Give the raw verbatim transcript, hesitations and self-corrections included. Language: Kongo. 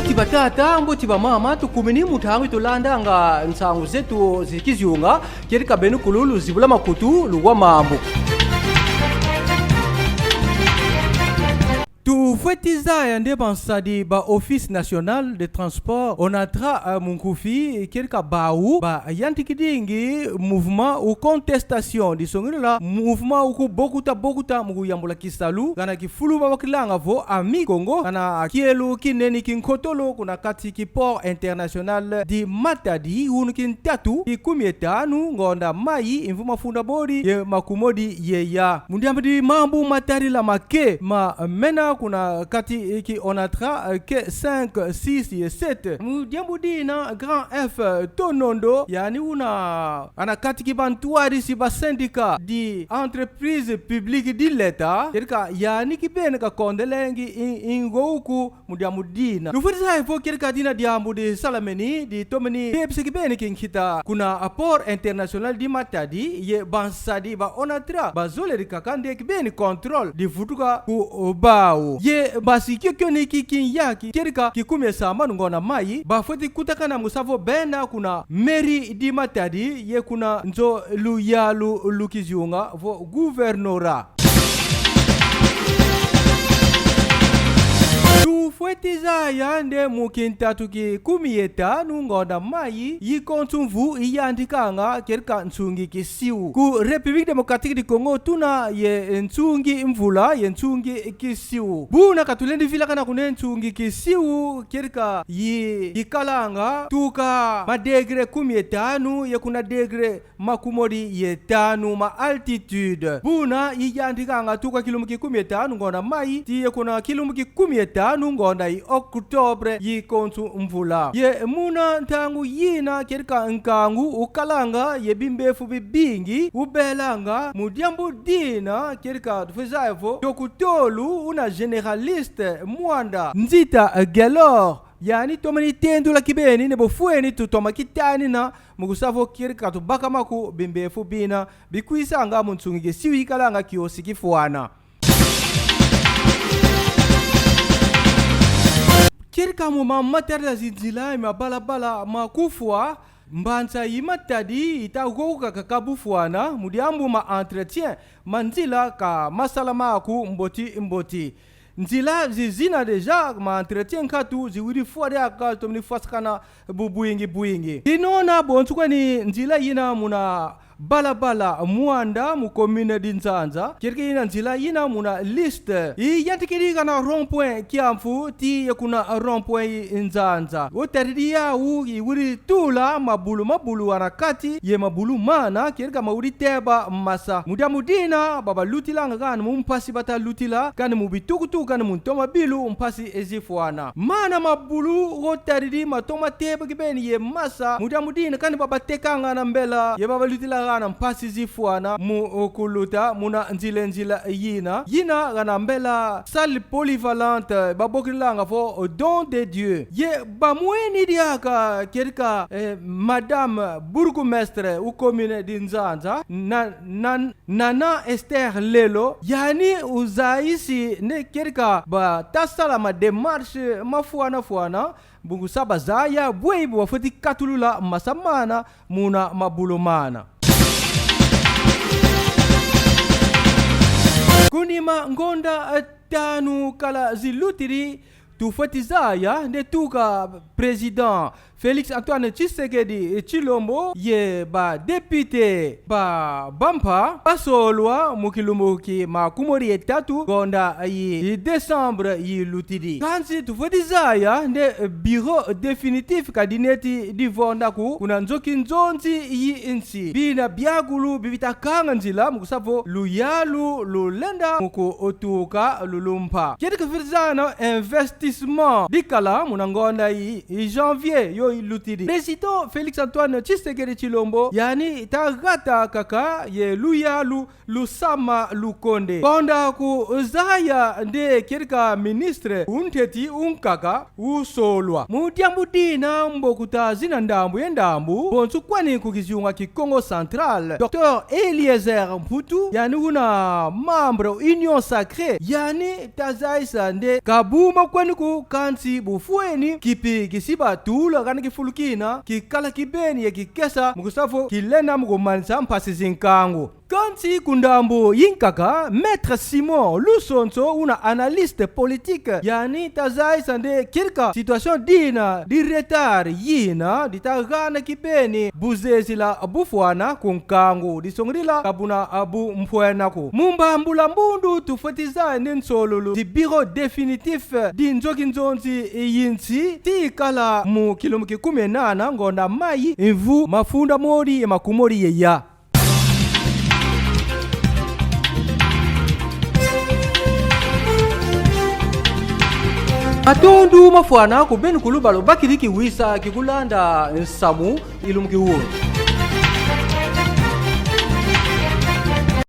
Mbote batata, mbote bamama, tukumini mu ntangu yi tulandanga nsangu zetu zi kizunga, kedika benu kulu luzibula makutu, luwa mambu. Tufweti zaya nde bansadi ba Office National de Transport, ONATRA, eh, mu nkufi, kedika bawu bayantikidingi mouvement wu contestation, disongidila mouvement wu kubokuta bokuta mu kuyambula kisalu gana kifulu babokilanga vo Ami Congo, gana kielo kineni ki nkotolo kuna kati ki Port International di Matadi, wunu Kintatu, kikumi ye tanu ngonda mai, mvu mafunda bodi ye makumodi ye ya. Mu diambu di mambu matadila ma quai ma mena kuna kati ki ONATRA, eh, quai cinq, six ye sept. Mu diambu dina Grand F Tonondo, yani una gana kati ki bantwadisi ba syndicat di entreprise publique di l'État, kedika yani kibeni kakondelengi i-, ingouku mu diambu dina. Lufweti zaya vo kedika dina diambu disalameni, ditomeni bebisa kibeni kinkita kuna Port International di Matadi, ye bansadi ba ONATRA bazolele kaka nde kibeni contrôle divutuka ku bawu. Ye basi kiokio ni ki kinyaki, kedika kikumi ye sambanu ngonda mai, bafweti kutakana mu kusa vo benda kuna mairie di Matadi, ye kuna nzo luyalu lu kizunga vo gouvernorat. Tufweti zaya nde mu Kintatu kikumi ye tanu ngonda mai, yi konso mvu iyantikanga kedika nsungi kisiwu. Ku République Démocratique du Congo tuna ye nsungi mvula ye nsungi kisiwu. Buna ka tulendi vilakana ko nde nsungi kisiwu kedika yi, yikalanga tuka ma degré kumi ye tanu ye kuna degré makumodi ye tanu ma altitude. Buna yiyantikanga tuka kilumbu kikumi ye tanu ngonda mai, tii ye kuna kilumbu kikumi ye tanu ngonda yi octobre yi konso mvula. Ye muna ntangu yina kedika nkangu ukalanga ye bimbefu bibingi ubelanga, mu diambu dina kedika tufweti zaya vo dokotolo una généraliste Mwanda Nzita Guelor, yani tomeni tendula kibeni nde bofweni tutoma kitanina mu kusa vo kedika tubaka maku bimbefu bina bikwisanga mu nsungi kisiwu yikalanga kiosi kifwana. Kedika mu mambu matadila zinzila, mabalabala ma kufwa, mbanza yi Matadi yita gouka kaka bufwana, mu diambu ma entretien ma nzila ka masalama ko mboti mboti. Nzila zizina déjà ma entretien nkatu ziwidi fwa diaka, tomeni fwasakana bubwingi bwingi. Kinona bonso kwani nzila yina muna balabala Mwanda mu commune di Nzanza, kedika yina nzila yina muna liste yiyantikidi gana rond-point Kiamvu tii ye kuna rond-point yi Nzanza. Utadidi yawu yiwidi tula mabulu mabulu gana kati ye mabulu mana, kedika mawidi teba masa. Mu diambu dina babalutilanga gana mu mpasi bata lutila, kani mu bitukutuku, kani mu ntomabilu, mpasi zifwana. Mana mabulu utadidi matoma teba kibeni ye masa, mu diambu dina kani babatekanga na mbela ye babalutila gana mpasi zifwana mu kuluta muna nzila nzila yina, yina gana mbela salle polyvalente babokilanga vo Don de Dieu. Ye bamweni diaka kedika, eh, madame bourgmestre u commune di Nzanza, na, na, Nana Esther Lelo, yani uzayisi nde kedika bata sala ma démarche mafwana fwana, mu kusa bazaya bweyi bo bafweti katulula masa mana muna mabulu mana. Ku nima ngonda, eh, tanu kala zilutidi, tufweti zaya nde tuka président Félix Antoine Tshisekedi Tshilombo ye ba député ba bampa basolwa mu kilumbu ki makumodi ye tatu ngonda yi décembre yilutidi. Kansi tufweti zaya nde bureau définitif ka dineti divonda ko kuna nzo kinzonzi yi nsi. Bina biakulu bibita kanga nzila mu kusa vo luyalu lulenda mu kutuka lulumpa. Kedika fweti zaya nde investissement dikala muna ngonda yi, yi janvier yo ilutidi. Président Félix Antoine Tshisekedi Tshilombo, yani ta gata kaka ye luyalu Lusama Lukonde. Konda kuzaya nde kedika ministre u ntete unkaka usolwa. Mu diambu dina mbo kuta zina ndambu ye ndambu, bonso kwani ku kizunga ki Kongo Central, docteur Eliezer Mputu, yani una membre Union Sacrée, yani ta zayisa nde ka buma kwani ko, kansi bufweni kipi kisi batula gana kifulu kina, kikala kibeni ye kikesa, mu kusa vo kilenda mu kumanisa mpasi zi nkangu. Kansi ku ndambu yinkaka, Maître Simon Lusonso, una analyste politique, yani ta zayisa nde kedika situation dina di retard yina dita gana kibeni buzezila bufwana ku nkangu, disongidila ka buna bu mpwena ko. Mu mbambula mbundu tufweti zaya nde nsolulu di bureau définitif di nzo kinzonzi yi nsi ti kala mu kilumbu ki kumi ye nana ngonda mai, mvu mafunda modi ye makumodi ye ya. Matondo mafwana ku beno kulu ba lubakidi kiwisa ki kulanda nsamu yi lumbu ki wunu.